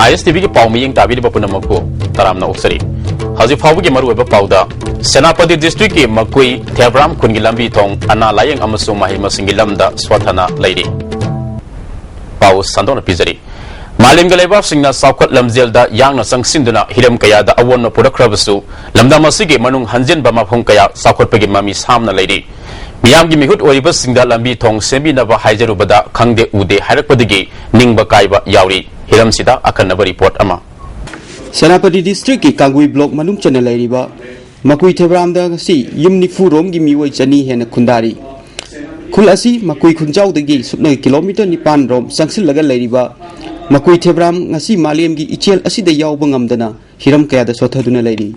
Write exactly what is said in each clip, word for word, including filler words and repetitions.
ꯑꯥꯏ ꯑꯦꯁ T ꯚꯤꯒꯤ ꯄꯥꯎ ꯃꯤꯠꯌꯦꯡ ꯇꯥꯕꯤꯔꯤꯕ ꯄꯨꯝꯅꯃꯛꯄꯨ ꯇꯔꯥꯝꯅ ꯑꯣꯛꯆꯔꯤ꯫ ꯍꯧꯖꯤꯛ ꯐꯥꯎꯕꯒꯤ ꯃꯔꯨꯑꯣꯏꯕ ꯄꯥꯎꯗ, ꯁꯦꯅꯥꯄꯇꯤ ꯗꯤꯁꯇ꯭ꯔꯤꯛꯀꯤ ꯃꯀꯨꯏ ꯊꯦꯕ꯭ꯔꯥꯝ ꯈꯨꯟꯒꯤ ꯂꯝꯕꯤ ꯊꯣꯡ, ꯑꯅꯥ ꯂꯥꯌꯦꯡ ꯑꯃꯁꯨꯡ ꯃꯍꯩ ꯃꯁꯤꯡꯒꯤ ꯂꯝꯗ ꯁꯣꯠꯊꯅ ꯂꯩꯔꯤ꯫ ꯄꯥꯎ ꯁꯟꯗꯣꯛꯅ ꯄꯤꯖꯔꯤ꯫ ꯃꯥꯂꯦꯝꯒꯤ ꯂꯩꯕꯥꯛꯁꯤꯡꯅ ꯆꯥꯎꯈꯠ ꯂꯝꯖꯦꯜꯗ ꯌꯥꯡꯅ ꯆꯪꯁꯤꯟꯗꯨꯅ ꯍꯤꯔꯝ ꯀꯌꯥꯗ ꯑꯑꯣꯟꯕ ꯄꯨꯔꯛꯈ꯭ꯔꯕꯁꯨ, ꯂꯝꯗꯝ ꯑꯁꯤꯒꯤ ꯃꯅꯨꯡ ꯍꯟꯖꯤꯟꯕ ꯃꯐꯝ ꯀꯌꯥ ꯆꯥꯎꯈꯠꯄꯒꯤ ꯃꯃꯤ ꯁꯥꯝꯅ ꯂꯩꯔꯤ꯫ ꯃꯤꯌꯥꯝꯒꯤ ꯃꯤꯍꯨꯠ ꯑꯣꯏꯔꯤꯕꯁꯤꯡꯗ ꯂꯝꯕꯤ ꯊꯣꯡ ꯁꯦꯝꯕꯤꯅꯕ ꯍꯥꯏꯖꯔꯨꯕꯗ ꯈꯪꯗꯦ ꯎꯗꯦ ꯍꯥꯏꯔꯛꯄꯗꯒꯤ ꯅꯤꯡꯕ ꯀꯥꯏꯕ ꯌꯥꯎꯔꯤ꯫ ꯍꯤꯔꯝꯁꯤꯗ ꯑꯈꯟꯅꯕ ꯔꯤꯄꯣꯔꯠ ꯑꯃ꯫ ꯁꯦꯅꯥꯄꯇꯤ ꯗꯤꯁꯇ꯭ꯔꯤꯛꯀꯤ ꯀꯥꯡꯒꯨꯏ ꯕ꯭ꯂꯣꯛ ꯃꯅꯨꯡ ꯆꯟꯅ ꯂꯩꯔꯤꯕ ꯃꯀꯨꯏ ꯊꯦꯕ꯭ꯔꯥꯝꯗ ꯉꯁꯤ ꯌꯨꯝ ꯅꯤꯐꯨ ꯔꯣꯝꯒꯤ ꯃꯤꯑꯣꯏ ꯆꯅꯤ ꯍꯦꯟꯅ ꯈꯨꯟꯗꯥꯔꯤ꯫ ꯈꯨꯜ ꯑꯁꯤ ꯃꯀꯨꯏ ꯈꯨꯟꯖꯥꯎꯗꯒꯤ ꯁꯨꯞꯅꯒꯤ ꯀꯤꯂꯣꯃꯤꯇꯔ ꯅꯤꯄꯥꯟ ꯔꯣꯝ ꯆꯪꯁꯤꯜꯂꯒ ꯂꯩꯔꯤꯕ ꯃꯀꯨꯏ ꯊꯦꯕ꯭ꯔꯥꯝ ꯉꯁꯤ ꯃꯥꯂꯦꯝꯒꯤ ꯏꯆꯦꯜ ꯑꯁꯤꯗ ꯌꯥꯎꯕ ꯉꯝꯗꯅ ꯍꯤꯔꯝ ꯀꯌꯥꯗ ꯁꯣꯠꯊꯗꯨꯅ ꯂꯩꯔꯤ꯫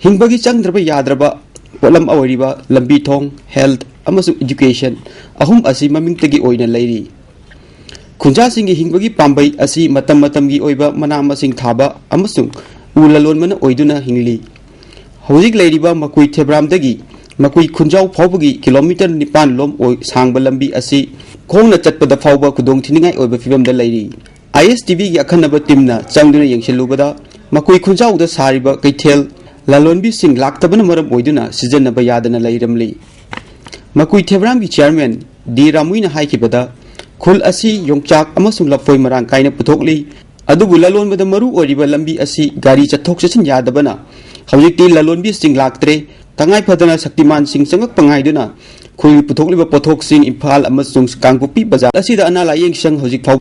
ꯍꯤꯡꯕꯒꯤ ꯆꯪꯗ꯭ꯔꯕ ꯌꯥꯗ꯭ꯔꯕ ꯄꯣꯠꯂꯝ ꯑꯣꯏꯔꯤꯕ ꯂꯝꯕꯤ ꯊꯣꯡ, ꯍꯦꯜꯊ ꯑꯃꯁꯨꯡ ꯏꯗꯨꯀꯦꯁꯟ ꯑꯍꯨꯝ ꯑꯁꯤ ꯃꯃꯤꯡꯇꯒꯤ ꯑꯣꯏꯅ ꯂꯩꯔꯤ꯫ ꯈꯨꯟꯖꯥꯁꯤꯡꯒꯤ ꯍꯤꯡꯕꯒꯤ ꯄꯥꯝꯕꯩ ꯑꯁꯤ ꯃꯇꯝ ꯃꯇꯝꯒꯤ ꯑꯣꯏꯕ ꯃꯅꯥ ꯃꯁꯤꯡ ꯊꯥꯕ ꯑꯃꯁꯨꯡ ꯎ ꯂꯂꯣꯟꯕꯅ ꯑꯣꯏꯗꯨꯅ ꯍꯤꯡꯂꯤ꯫ ꯍꯧꯖꯤꯛ ꯂꯩꯔꯤꯕ ꯃꯀꯨꯏ ꯊꯦꯕ꯭ꯔꯥꯝꯗꯒꯤ ꯃꯀꯨꯏ ꯈꯨꯟꯖꯥꯎ ꯐꯥꯎꯕꯒꯤ ꯀꯤꯂꯣꯃꯤꯇꯔ ꯅꯤꯄꯥꯟ ꯂꯣꯝ ꯑꯣꯏ-, ꯁꯥꯡꯕ ꯂꯝꯕꯤ ꯑꯁꯤ ꯈꯣꯡꯅ ꯆꯠꯄꯗ ꯐꯥꯎꯕ ꯈꯨꯗꯣꯡ ꯊꯤꯅꯤꯡꯉꯥꯏ ꯑꯣꯏꯕ ꯐꯤꯕꯝꯗ ꯂꯩꯔꯤ꯫ ꯑꯥꯏ ꯑꯦꯁ ꯇꯤ ꯚꯤꯒꯤ ꯑꯈꯟꯅꯕ ꯇꯤꯝꯅ ꯆꯪꯗꯨꯅ ꯌꯦꯡꯁꯤꯜꯂꯨꯕꯗ, ꯃꯀꯨꯏ ꯈꯨꯟꯖꯥꯎꯗ ꯁꯥꯔꯤꯕ ꯀꯩꯊꯦꯜ ꯂꯂꯣꯟꯕꯤꯁꯤꯡ ꯂꯥꯛꯇꯕꯅ ꯃꯔꯝ ꯑꯣꯏꯗꯨꯅ ꯁꯤꯖꯤꯟꯅꯕ ꯌꯥꯗꯅ ꯂꯩꯔꯝꯂꯤ꯫ ꯃꯀꯨꯏ ꯊꯦꯕ꯭ꯔꯥꯝꯒꯤ ꯆꯤꯌꯥꯔꯃꯦꯟ ꯗꯤ ꯔꯥꯃꯨꯏꯅ ꯍꯥꯏꯈꯤꯕꯗ, ꯈꯨꯜ ꯑꯁꯤ ꯌꯣꯡꯆꯥꯛ ꯑꯃꯁꯨꯡ ꯂꯐꯣꯏ ꯃꯔꯥꯡ ꯀꯥꯏꯅ ꯄꯨꯊꯣꯛꯂꯤ, ꯑꯗꯨꯕꯨ ꯂꯂꯣꯟꯕꯗ ꯃꯔꯨ ꯑꯣꯏꯔꯤꯕ ꯂꯝꯕꯤ ꯑꯁꯤ ꯒꯥꯔꯤ ꯆꯠꯊꯣꯛ ꯆꯠꯁꯤꯟ ꯌꯥꯗꯕꯅ ꯍꯧꯖꯤꯛꯇꯤ ꯂꯂꯣꯟꯕꯤꯁꯤꯡ ꯂꯥꯛꯇ꯭ꯔꯦ꯫ ꯇꯉꯥꯏ ꯐꯗꯅ ꯁꯛꯇꯤꯃꯥꯟꯁꯤꯡ ꯆꯪꯂꯛꯄ ꯉꯥꯏꯗꯨꯅ ꯈꯨꯜꯒꯤ ꯄꯨꯊꯣꯛꯂꯤꯕ ꯄꯣꯠꯊꯣꯛꯁꯤꯡ ꯏꯝꯐꯥꯜ ꯑꯃꯁꯨꯡ ꯀꯥꯡꯄꯣꯛꯄꯤ ꯕꯖꯥꯔ ꯑꯁꯤꯗ ꯑꯅꯥ ꯂꯥꯌꯦꯡ ꯁꯪ ꯍꯧꯖꯤꯛ ꯐꯥꯎ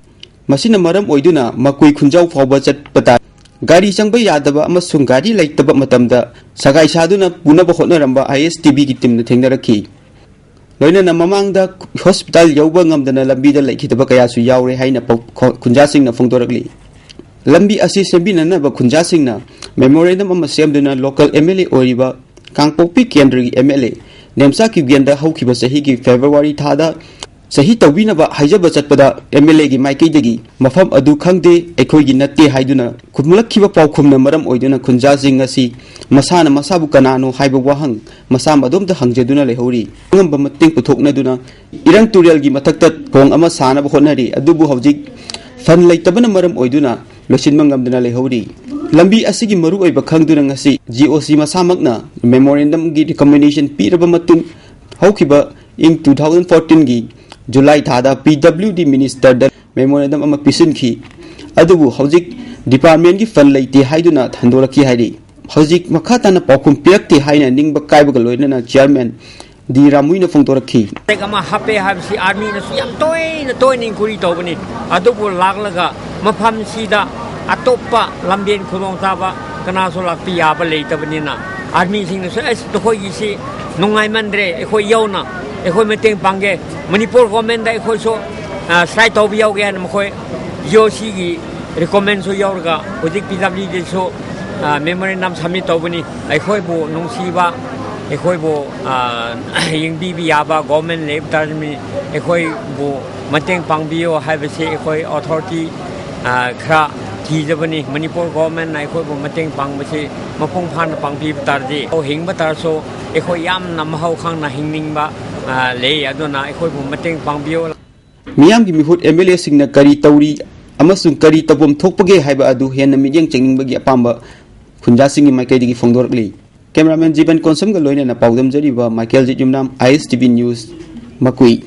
ꯃꯁꯤꯅ ꯃꯔꯝ ꯑꯣꯏꯗꯨꯅ ꯃꯀꯨꯏ ꯈꯨꯟꯖꯥꯎ ꯐꯥꯎꯕ ꯆꯠꯄ ꯇꯥꯏ꯫ ꯒꯥꯔꯤ ꯆꯪꯕ ꯌꯥꯗꯕ ꯑꯃꯁꯨꯡ ꯒꯥꯔꯤ ꯂꯩꯇꯕ ꯃꯇꯝꯗ ꯁꯒꯥꯏ ꯁꯥꯗꯨꯅ ꯄꯨꯅꯕ ꯍꯣꯠꯅꯔꯝꯕ ꯑꯥꯏ ꯑꯦꯁ ꯇꯤ ꯚꯤꯒꯤ ꯇꯤꯝꯅ ꯊꯦꯡꯅꯔꯛꯈꯤ꯫ ꯂꯣꯏꯅꯅ ꯃꯃꯥꯡꯗ ꯍꯣꯁꯄꯤꯇꯥꯜ ꯌꯧꯕ ꯉꯝꯗꯅ ꯂꯝꯕꯤꯗ ꯂꯩꯈꯤꯗꯕ ꯀꯌꯥꯁꯨ ꯌꯥꯎꯔꯦ ꯍꯥꯏꯅ ꯄꯥꯎ-, ꯈꯣ-, ꯈꯨꯟꯖꯥꯁꯤꯡꯅ ꯐꯣꯡꯗꯣꯔꯛꯂꯤ꯫ ꯂꯝꯕꯤ ꯑꯁꯤ ꯁꯦꯝꯕꯤꯅꯅꯕ ꯈꯨꯟꯖꯥꯁꯤꯡꯅ ꯃꯦꯃꯣꯔꯦꯟꯗꯝ ꯑꯃ ꯁꯦꯝꯗꯨꯅ ꯂꯣꯀꯦꯜ ꯑꯦꯝ ꯑꯦꯜ ꯑꯦ ꯑꯣꯏꯔꯤꯕ ꯀꯥꯡꯄꯣꯛꯄꯤ ꯀꯦꯟꯗ꯭ꯔꯒꯤ ꯑꯦꯝ ꯑꯦꯜ ꯑꯦ ꯅꯦꯝꯆꯥ ꯀꯤꯞꯒꯦꯟꯗ ꯍꯧꯈꯤꯕ ꯆꯍꯤꯒꯤ ꯐꯦꯕ꯭ꯔꯨꯋꯥꯔꯤ ꯊꯥꯗ ꯁꯍꯤ ꯇꯧꯕꯤꯅꯕ ꯍꯥꯏꯖꯕ ꯆꯠꯄꯗ, ꯑꯦꯝ ꯑꯦꯜ ꯑꯦꯒꯤ ꯃꯥꯏꯀꯩꯗꯒꯤ ꯃꯐꯝ ꯑꯗꯨ ꯈꯪꯗꯦ, ꯑꯩꯈꯣꯏꯒꯤ ꯅꯠꯇꯦ ꯍꯥꯏꯗꯨꯅ ꯈꯨꯝꯂꯛꯈꯤꯕ ꯄꯥꯎꯈꯨꯝꯅ ꯃꯔꯝ ꯑꯣꯏꯗꯨꯅ ꯈꯨꯟꯖꯥꯁꯤꯡ ꯑꯁꯤ ꯃꯁꯥꯅ ꯃꯁꯥꯕꯨ ꯀꯅꯥꯅꯣ ꯍꯥꯏꯕ ꯋꯥꯍꯪ ꯃꯁꯥ ꯃꯗꯣꯝꯇ ꯍꯪꯖꯗꯨꯅ ꯂꯩꯍꯧꯔꯤ꯫ ꯑꯉꯝꯕ ꯃꯇꯦꯡ ꯄꯨꯊꯣꯛꯅꯗꯨꯅ ꯏꯔꯪ ꯇꯨꯔꯦꯜꯒꯤ ꯃꯊꯛꯇ ꯊꯣꯡ ꯑꯃ ꯁꯥꯅꯕ ꯍꯣꯠꯅꯔꯤ, ꯑꯗꯨꯕꯨ ꯍꯧꯖꯤꯛ ꯐꯟ ꯂꯩꯇꯕꯅ ꯃꯔꯝ ꯑꯣꯏꯗꯨꯅ ꯂꯣꯏꯁꯤꯟꯕ ꯉꯝꯗꯅ ꯂꯩꯍꯧꯔꯤ꯫ ꯂꯝꯕꯤ ꯑꯁꯤꯒꯤ ꯃꯔꯨꯑꯣꯏꯕ ꯈꯪꯗꯨꯅ ꯉꯁꯤ G O C ꯃꯁꯥꯃꯛꯅ memorandumꯒꯤ recommendation ꯄꯤꯔꯕ ꯃꯇꯨꯡ, ꯍꯧꯈꯤꯕ ꯏꯪ two thousand fourteenꯒꯤ July ꯊꯥꯗ P W D ministerꯗ memorandum ꯑꯃ ꯄꯤꯁꯤꯟꯈꯤ꯫ ꯑꯗꯨꯕꯨ ꯍꯧꯖꯤꯛ departmentꯀꯤ fund ꯂꯩꯇꯦ ꯍꯥꯏꯗꯨꯅ ꯍꯟꯗꯣꯔꯛꯈꯤ ꯍꯥꯏꯔꯤ꯫ ꯍꯧꯖꯤꯛ ꯃꯈꯥ ꯇꯥꯅ ꯄꯥꯎꯈꯨꯝ ꯄꯤꯔꯛꯇꯦ ꯍꯥꯏꯅ ꯅꯤꯡꯕ ꯀꯥꯏꯕꯒ ꯂꯣꯏꯅꯅ chairman D ꯔꯥꯃꯨꯏꯅ ꯐꯣꯡꯗꯣꯔꯛꯈꯤ꯫ ꯇꯦꯛ ꯑꯃ ꯍꯥꯞꯄꯦ ꯍꯥꯏꯕꯁꯤ armyꯅꯁꯨ ꯌꯥꯝ ꯇꯣꯏꯅ ꯇꯣꯏꯅ inquiry ꯇꯧꯕꯅꯤ꯫ ꯑꯗꯨꯕꯨ ꯂꯥꯛꯂꯒ ꯃꯐꯝꯁꯤꯗ ꯑꯇꯣꯞꯄ ꯂꯝꯕꯦꯟ ꯈꯨꯗꯣꯡꯆꯥꯕ ꯀꯅꯥꯁꯨ ꯂꯥꯛꯄꯤ ꯌꯥꯕ ꯂꯩꯇꯕꯅꯤꯅ, armyꯁꯤꯡꯅꯁꯨ "ꯑꯁ, ꯅꯈꯣꯏꯒꯤꯁꯤ ꯅꯨꯡꯉꯥꯏꯃꯟꯗ꯭ꯔꯦ, ꯑꯩꯈꯣꯏ ꯌꯧꯅ ꯑꯩꯈꯣꯏ ꯃꯇꯦꯡ ꯄꯥꯡꯒꯦ, ꯃꯅꯤꯄꯨꯔ governmentꯗ ꯑꯩꯈꯣꯏꯁꯨ, ꯑ, strike ꯇꯧꯕ ꯌꯥꯎꯒꯦ" ꯍꯥꯏꯅ ꯃꯈꯣꯏ G O Cꯒꯤ recommendꯁꯨ ꯌꯥꯎꯔꯒ ꯍꯧꯖꯤꯛ P W Dꯁꯨ, ꯑ, memorandum submit ꯇꯧꯕꯅꯤ꯫ ꯑꯩꯈꯣꯏꯕꯨ ꯅꯨꯡꯁꯤꯕ, ꯑꯩꯈꯣꯏꯕꯨ, ꯑ, ꯌꯦꯡꯕꯤꯕ ꯌꯥꯕ government ꯂꯩꯕ ꯇꯥꯔꯗꯤ ꯑꯩꯈꯣꯏꯕꯨ ꯃꯇꯦꯡ ꯄꯥꯡꯕꯤꯌꯣ ꯍꯥꯏꯕꯁꯤ ꯑꯩꯈꯣꯏ authority, ꯑ, ꯈꯔ ꯊꯤꯖꯕꯅꯤ꯫ ꯃꯅꯤꯄꯨꯔ governmentꯅ ꯑꯩꯈꯣꯏꯕꯨ ꯃꯇꯦꯡ ꯄꯥꯡꯕꯁꯤ ꯃꯄꯨꯡ ꯐꯥꯅ ꯄꯥꯡꯕꯤꯕ ꯇꯥꯔꯗꯤ, ꯍꯤꯡꯕ ꯇꯥꯔꯁꯨ ꯑꯩꯈꯣꯏ ꯌꯥꯝꯅ ꯃꯍꯥꯎ ꯈꯪꯅ ꯍꯤꯡꯅꯤꯡꯕ, ꯑ, ꯂꯩ꯫ ꯑꯗꯨꯅ ꯑꯩꯈꯣꯏꯕꯨ ꯃꯇꯦꯡ ꯄꯥꯡꯕꯤꯌꯣ꯫ ꯃꯤꯌꯥꯝꯒꯤ ꯃꯤꯍꯨꯠ MLAꯁꯤꯡꯅ ꯀꯔꯤ ꯇꯧꯔꯤ ꯑꯃꯁꯨꯡ ꯀꯔꯤ ꯇꯧꯐꯝ ꯊꯣꯛꯄꯒꯦ ꯍꯥꯏꯕ ꯑꯗꯨ ꯍꯦꯟꯅ ꯃꯤꯠꯌꯦꯡ ꯆꯪꯅꯤꯡꯕꯒꯤ ꯑꯄꯥꯝꯕ ꯈꯨꯟꯖꯥꯁꯤꯡꯒꯤ ꯃꯥꯏꯀꯩꯗꯒꯤ ꯐꯣꯡꯗꯣꯔꯛꯂꯤ꯫ Cameraman ꯖꯤꯕꯟ ꯀꯣꯟꯁꯝꯒ ꯂꯣꯏꯅꯅ ꯄꯥꯎꯗꯝꯖꯔꯤꯕ ꯃꯥꯏꯀꯦꯜꯖꯤꯠ ꯌꯨꯝꯅꯥꯝ, I S T V News, ꯃꯀꯨꯏ꯫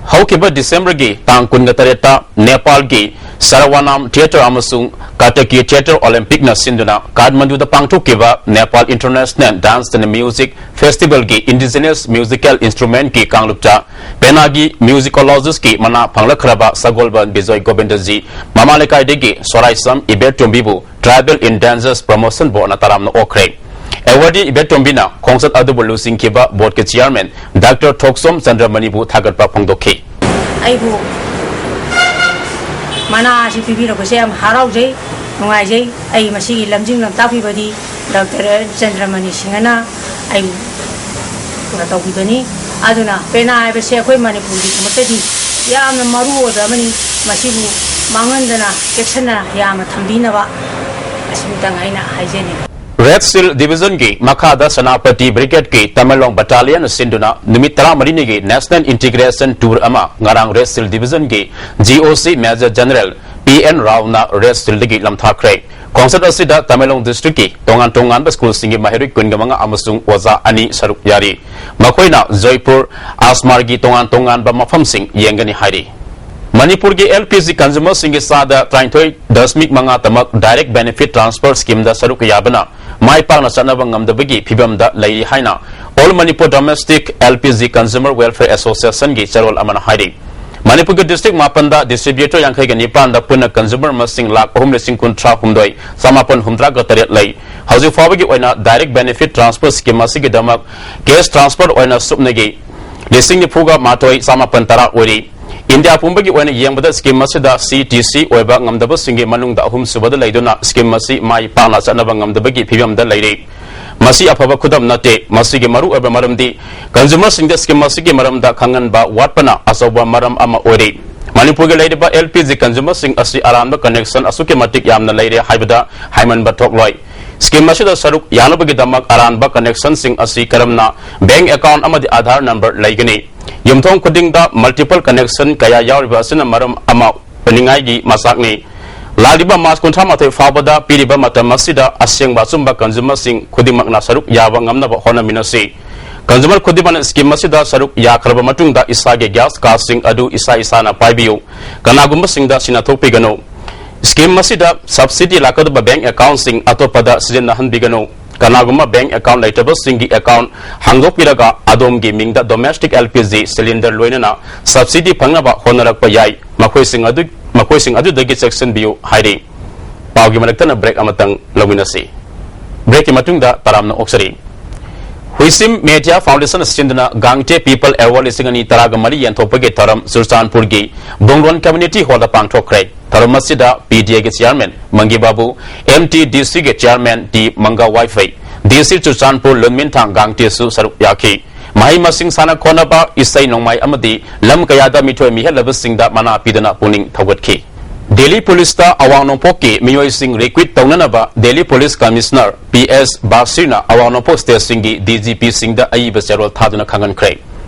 ꯍꯧꯈꯤꯕ Decemberꯒꯤ ꯇꯥꯡ ꯀꯨꯟꯒ ꯇꯔꯦꯠꯇ ꯅꯦꯄꯥꯜꯒꯤ ꯁꯔꯋꯥꯅꯥꯝ Theatre ꯑꯃꯁꯨꯡ ꯀꯥꯇꯀꯤ Theatre Olympicꯅ ꯁꯤꯟꯗꯨꯅ ꯀꯥꯊꯃꯟꯗꯨꯗ ꯄꯥꯡꯊꯣꯛꯈꯤꯕ Nepal International Dance and Music Festivalꯒꯤ Indigenous Musical Instrumentꯀꯤ ꯀꯥꯡꯂꯨꯞꯇ ꯄꯦꯅꯥꯒꯤ musicologistꯀꯤ ꯃꯅꯥ ꯐꯪꯂꯛꯈ꯭ꯔꯕ ꯁꯒꯣꯜꯕꯟ ꯕꯤꯖꯣꯏ ꯒꯣꯕꯤꯟꯗꯖꯤ ꯃꯃꯥ ꯂꯩꯀꯥꯏꯗꯒꯤ ꯁꯣꯔꯥꯏꯁꯝ ꯏꯕꯦꯇꯣꯝꯕꯤꯕꯨ Tribal Indigenous Promotion Boardꯅ ꯇꯔꯥꯝꯅ ꯑꯣꯛꯈ꯭ꯔꯦ꯫ Awardee ꯏꯕꯦꯇꯣꯝꯕꯤꯅ ꯈꯣꯡꯆꯠ ꯑꯗꯨꯕꯨ ꯂꯨꯆꯤꯡꯈꯤꯕ boardꯀꯤ chairman Doctor ꯊꯣꯛꯆꯣꯝ ꯆꯟꯗ꯭ꯔꯃꯅꯤꯕꯨ ꯊꯥꯒꯠꯄ ꯐꯣꯡꯗꯣꯛꯈꯤ꯫ ꯑꯩꯕꯨ ꯃꯅꯥ ꯑꯁꯤ ꯄꯤꯕꯤꯔꯛꯄꯁꯦ ꯌꯥꯝ ꯍꯔꯥꯎꯖꯩ, ꯅꯨꯡꯉꯥꯏꯖꯩ꯫ ꯑꯩ ꯃꯁꯤꯒꯤ ꯂꯝꯖꯤꯡ ꯂꯝꯇꯥꯛꯄꯤꯕꯗꯤ Doctor ꯆꯟꯗ꯭ꯔꯃꯅꯤ ꯁꯤꯡꯍꯅ ꯑꯩꯕꯨ ꯇꯧꯕꯤꯕꯅꯤ꯫ ꯑꯗꯨꯅ ꯄꯦꯅꯥ ꯍꯥꯏꯕꯁꯦ ꯑꯩꯈꯣꯏ ꯃꯅꯤꯄꯨꯔꯒꯤꯗꯃꯛꯇꯗꯤ ꯌꯥꯝꯅ ꯃꯔꯨ ꯑꯣꯏꯕ ꯑꯃꯅꯤ꯫ ꯃꯁꯤꯕꯨ ꯃꯥꯡꯍꯟꯗꯅ ꯆꯦꯛꯁꯤꯟꯅ ꯌꯥꯝꯅ ꯊꯝꯕꯤꯅꯕ ꯑꯁꯤꯃꯇꯪ ꯑꯩꯅ ꯍꯥꯏꯖꯅꯤꯡꯏ꯫ Red Shield Divisionꯒꯤ ꯃꯈꯥꯗ ꯁꯦꯅꯥꯄꯇꯤ Brigadeꯀꯤ ꯇꯃꯦꯡꯂꯣꯡ Battalionꯅ ꯁꯤꯟꯗꯨꯅ ꯅꯨꯃꯤꯠ ꯇꯔꯥꯃꯔꯤꯅꯤꯒꯤ National Integration Tour ꯑꯃ ꯉꯔꯥꯡ Red Shield Divisionꯒꯤ G O C Major General P N ꯔꯥꯎꯅ ꯔꯦꯁ ꯐꯤꯜꯗꯒꯤ ꯂꯝꯊꯥꯈ꯭ꯔꯦ꯫ ꯈꯣꯡꯆꯠ ꯑꯁꯤꯗ ꯇꯃꯦꯡꯂꯣꯡ ꯗꯤꯁꯇ꯭ꯔꯤꯛꯀꯤ ꯇꯣꯉꯥꯟ ꯇꯣꯉꯥꯟꯕ ꯁ꯭ꯀꯨꯜꯁꯤꯡꯒꯤ ꯃꯍꯩꯔꯣꯏ ꯀꯨꯟꯒ ꯃꯉꯥ ꯑꯃꯁꯨꯡ ꯑꯣꯖꯥ ꯑꯅꯤ ꯁꯔꯨꯛ ꯌꯥꯔꯤ꯫ ꯃꯈꯣꯏꯅ ꯖꯣꯏꯄꯨꯔ, ꯑꯁꯃꯥꯔꯒꯤ ꯇꯣꯉꯥꯟ ꯇꯣꯉꯥꯟꯕ ꯃꯐꯝꯁꯤꯡ ꯌꯦꯡꯒꯅꯤ ꯍꯥꯏꯔꯤ꯫ ꯃꯅꯤꯄꯨꯔꯒꯤ ꯑꯦꯜ ꯄꯤ ꯖꯤ ꯀꯟꯖꯨꯃꯔꯁꯤꯡꯒꯤ ꯆꯥꯗ ꯇꯔꯥꯅꯤꯊꯣꯏ ꯗꯁꯃꯤꯛ ꯃꯉꯥ ꯇꯃꯛ ꯗꯥꯏꯔꯦꯛ ꯕꯦꯅꯤꯐꯤꯠ ꯇ꯭ꯔꯥꯟꯁꯐꯔ ꯁ꯭ꯀꯤꯝꯗ ꯁꯔꯨꯛ ꯌꯥꯕꯅ ꯃꯥꯏ ꯄꯥꯛꯅ ꯆꯠꯅꯕ ꯉꯝꯗꯕꯒꯤ ꯐꯤꯚꯝꯗ ꯂꯩꯔꯤ ꯍꯥꯏꯅ All Manipur Domestic L P G Consumer Welfare Associationꯒꯤ ꯆꯦꯔꯣꯜ ꯑꯃꯅ ꯍꯥꯏꯔꯤ꯫ ꯃꯅꯤꯄꯨꯔꯒꯤ ꯗꯤꯁꯇ꯭ꯔꯤꯛ ꯃꯥꯄꯟꯗ ꯗꯤꯁꯇ꯭ꯔꯤꯕ꯭ꯌꯨꯇꯔ ꯌꯥꯡꯈꯩꯒ ꯅꯤꯄꯥꯟꯗ ꯄꯨꯟꯅ ꯀꯟꯖꯨꯃꯔ ꯃꯁꯤꯡ ꯂꯥꯈ ꯑꯍꯨꯝ ꯂꯤꯁꯤꯡ ꯀꯨꯟꯊ꯭ꯔꯥ ꯍꯨꯝꯗꯣꯏ ꯆꯃꯥꯄꯟ ꯍꯨꯝꯗ꯭ꯔꯥꯒ ꯇꯔꯦꯠ ꯂꯩ꯫ ꯍꯧꯖꯤꯛ ꯐꯥꯎꯕꯒꯤ ꯑꯣꯏꯅ ꯗꯥꯏꯔꯦꯛ ꯕꯦꯅꯤꯐꯤꯠ ꯇ꯭ꯔꯥꯟꯁꯐꯔ ꯁ꯭ꯀꯤꯝ ꯑꯁꯤꯒꯤꯗꯃꯛ ꯀꯦꯁ ꯇ꯭ꯔꯥꯟꯁꯐꯔ ꯑꯣꯏꯅ ꯁꯨꯞꯅꯒꯤ ꯂꯤꯁꯤꯡ ꯅꯤꯐꯨꯒ ꯃꯥꯊꯣꯏ ꯆꯃꯥꯄꯟ ꯇꯔꯥ ꯑꯣꯏꯔꯤ꯫ ꯏꯟꯗꯤꯌꯥ ꯄꯨꯝꯕꯒꯤ ꯑꯣꯏꯅ ꯌꯦꯡꯕꯗ ꯁ꯭ꯀꯤꯝ ꯑꯁꯤꯗ ꯁꯤ ꯇꯤ ꯁꯤ ꯑꯣꯏꯕ ꯉꯝꯗꯕꯁꯤꯡꯒꯤ ꯃꯅꯨꯡꯗ ꯑꯍꯨꯝꯁꯨꯕꯗ ꯂꯩꯗꯨꯅ ꯁ꯭ꯀꯤꯝ ꯑꯁꯤ ꯃꯥꯏ ꯄꯥꯛꯅ ꯆꯠꯅꯕ ꯉꯝꯗꯕꯒꯤ ꯐꯤꯚꯝꯗ ꯂꯩꯔꯦ꯫ ꯃꯁꯤ ꯑꯐꯕ ꯈꯨꯗꯝ ꯅꯠꯇꯦ꯫ ꯃꯁꯤꯒꯤ ꯃꯔꯨꯑꯣꯏꯕ ꯃꯔꯝꯗꯤ ꯀꯟꯖꯨꯃꯔꯁꯤꯡꯗ ꯁ꯭ꯀꯤꯝ ꯑꯁꯤꯒꯤ ꯃꯔꯝꯗ ꯈꯪꯍꯟꯕ ꯋꯥꯠꯄꯅ ꯑꯆꯧꯕ ꯃꯔꯝ ꯑꯃ ꯑꯣꯏꯔꯤ꯫ ꯃꯅꯤꯄꯨꯔꯒꯤ ꯂꯩꯔꯤꯕ L P G ꯀꯟꯖꯨꯃꯔꯁꯤꯡ ꯑꯁꯤ ꯑꯔꯥꯟꯕ ꯀꯅꯦꯛꯁꯟ ꯑꯁꯨꯛꯀꯤ ꯃꯇꯤꯛ ꯌꯥꯝꯅ ꯂꯩꯔꯦ ꯍꯥꯏꯕꯗ ꯍꯥꯏꯃꯟꯕ ꯊꯣꯛꯂꯣꯏ꯫ ꯁ꯭ꯀꯤꯝ ꯑꯁꯤꯗ ꯁꯔꯨꯛ ꯌꯥꯅꯕꯒꯤꯗꯃꯛ ꯑꯔꯥꯟꯕ ꯀꯅꯦꯛꯁꯟꯁꯤꯡ ꯑꯁꯤ ꯀꯔꯝꯅ ꯕꯦꯡꯛ ꯑꯦꯀꯥꯎꯟꯠ ꯑꯃꯗꯤ ꯑꯥꯙꯥꯔ ꯅꯝꯕꯔ ꯂꯩꯒꯅꯤ? ꯌꯨꯝꯊꯣꯡ ꯈꯨꯗꯤꯡꯗ ꯃꯜꯇꯤꯄꯜ ꯀꯅꯦꯛꯁꯟ ꯀꯌꯥ ꯌꯥꯎꯔꯤꯕ ꯑꯁꯤꯅ ꯃꯔꯝ ꯑꯃ ꯑꯣꯏꯅꯤꯡꯉꯥꯏꯒꯤ ꯃꯆꯥꯛꯅꯤ꯫ ꯂꯥꯛꯂꯤꯕ ꯃꯥꯔꯆ ꯀꯨꯟꯊ꯭ꯔꯥ ꯃꯥꯊꯣꯏ ꯐꯥꯎꯕꯗ ꯄꯤꯔꯤꯕ ꯃꯇꯝ ꯑꯁꯤꯗ ꯑꯁꯦꯡꯕ ꯑꯆꯨꯝꯕ ꯀꯟꯖꯨꯃꯔꯁꯤꯡ ꯈꯨꯗꯤꯡꯃꯛꯅ ꯁꯔꯨꯛ ꯌꯥꯕ ꯉꯝꯅꯕ ꯍꯣꯠꯅꯃꯤꯟꯅꯁꯤ꯫ ꯀꯟꯖꯨꯃꯔ ꯈꯨꯗꯤꯡꯃꯛꯅ ꯁ꯭ꯀꯤꯝ ꯑꯁꯤꯗ ꯁꯔꯨꯛ ꯌꯥꯈ꯭ꯔꯕ ꯃꯇꯨꯡꯗ ꯏꯁꯥꯒꯤ ꯒ꯭ꯌꯥꯁ ꯀꯥꯔꯗꯁꯤꯡ ꯑꯗꯨ ꯏꯁꯥ ꯏꯁꯥꯅ ꯄꯥꯏꯕꯤꯌꯨ꯫ ꯀꯅꯥꯒꯨꯝꯕꯁꯤꯡꯗ ꯁꯤꯟꯅꯊꯣꯛꯄꯤꯒꯅꯨ꯫ ꯁ꯭ꯀꯤꯝ ꯑꯁꯤꯗ ꯁꯕꯁꯤꯗꯤ ꯂꯥꯛꯀꯗꯕ ꯕꯦꯡꯛ ꯑꯦꯀꯥꯎꯟꯠꯁꯤꯡ ꯑꯇꯣꯞꯄꯗ ꯁꯤꯖꯤꯟꯅꯍꯟꯕꯤꯒꯅꯨ꯫ ꯀꯅꯥꯒꯨꯝꯕ ꯕꯦꯡꯛ ꯑꯦꯀꯥꯎꯟꯠ ꯂꯩꯇꯕꯁꯤꯡꯒꯤ ꯑꯦꯀꯥꯎꯟꯠ ꯍꯥꯡꯗꯣꯛꯄꯤꯔꯒ ꯑꯗꯣꯝꯒꯤ ꯃꯤꯡꯗ domestic L P G cylinder ꯂꯣꯏꯅꯅ ꯁꯕꯁꯤꯗꯤ ꯐꯪꯅꯕ ꯍꯣꯠꯅꯔꯛꯄ ꯌꯥꯏ꯫ ꯃꯈꯣꯏꯁꯤꯡ ꯑꯗꯨ, ꯃꯈꯣꯏꯁꯤꯡ ꯑꯗꯨꯗꯒꯤ ꯆꯦꯛꯁꯤꯟꯕꯤꯌꯨ ꯍꯥꯏꯔꯤ꯫ ꯄꯥꯎꯒꯤ ꯃꯔꯛꯇꯅ ꯕ꯭ꯔꯦꯛ ꯑꯃꯇꯪ ꯂꯧꯃꯤꯟꯅꯁꯤ꯫ ꯕ꯭ꯔꯦꯛꯀꯤ ꯃꯇꯨꯡꯗ ꯇꯔꯥꯝꯅ ꯑꯣꯛꯆꯔꯤ꯫ ꯍꯨꯏꯁꯤꯝ ꯃꯦꯗꯤꯌꯥ ꯐꯥꯎꯟꯗꯦꯁꯟꯅ ꯁꯤꯟꯗꯨꯅ ꯒꯥꯡꯇꯦ ꯄꯤꯄꯜ ꯑꯦꯋꯥꯔꯗ ꯂꯤꯁꯤꯡ ꯑꯅꯤ ꯇꯔꯥꯒ ꯃꯔꯤ ꯌꯦꯟꯊꯣꯛꯄꯒꯤ ꯊꯧꯔꯝ ꯆꯨꯔꯆꯥꯟꯄꯨꯔꯒꯤ ꯕꯨꯡꯂꯣꯟ ꯀꯝꯃ꯭ꯌꯨꯅꯤꯇꯤ ꯍꯣꯜꯗ ꯄꯥꯡꯊꯣꯛꯈ꯭ꯔꯦ꯫ ꯊꯧꯔꯝ ꯑꯁꯤꯗ P D Aꯒꯤ chairman Mangi Babu, M T D Cꯒꯤ chairman T Manga Waiphei, D C Churachandpur Lunminthang ꯒꯥꯡꯇꯦꯁꯨ ꯁꯔꯨꯛ ꯌꯥꯈꯤ꯫ ꯃꯍꯩ ꯃꯁꯤꯡ ꯁꯥꯟꯅ ꯈꯣꯠꯅꯕ, ꯏꯁꯩ ꯅꯣꯡꯃꯥꯏ ꯑꯃꯗꯤ ꯂꯝ ꯀꯌꯥꯗ ꯃꯤꯊꯣꯏ ꯃꯤꯍꯦꯜꯂꯕꯁꯤꯡꯗ ꯃꯅꯥ ꯄꯤꯗꯨꯅ ꯄꯨꯛꯅꯤꯡ ꯊꯧꯒꯠꯈꯤ꯫ ꯗꯦꯜꯂꯤ ꯄꯨꯂꯤꯁꯇ ꯑꯋꯥꯡ ꯅꯣꯡꯄꯣꯛꯀꯤ ꯃꯤꯑꯣꯏꯁꯤꯡ ꯔꯤꯀ꯭ꯔꯨꯏꯠ ꯇꯧꯅꯅꯕ Delhi police commissioner P S ꯕꯥꯁꯤꯔꯅ ꯑꯋꯥꯡ ꯅꯣꯡꯄꯣꯛ ꯁ꯭ꯇꯦꯠꯁꯤꯡꯒꯤ D G Pꯁꯤꯡꯗ ꯑꯏꯕ ꯆꯦꯔꯣꯜ ꯊꯥꯗꯨꯅ ꯈꯪꯍꯟꯈ꯭ꯔꯦ꯫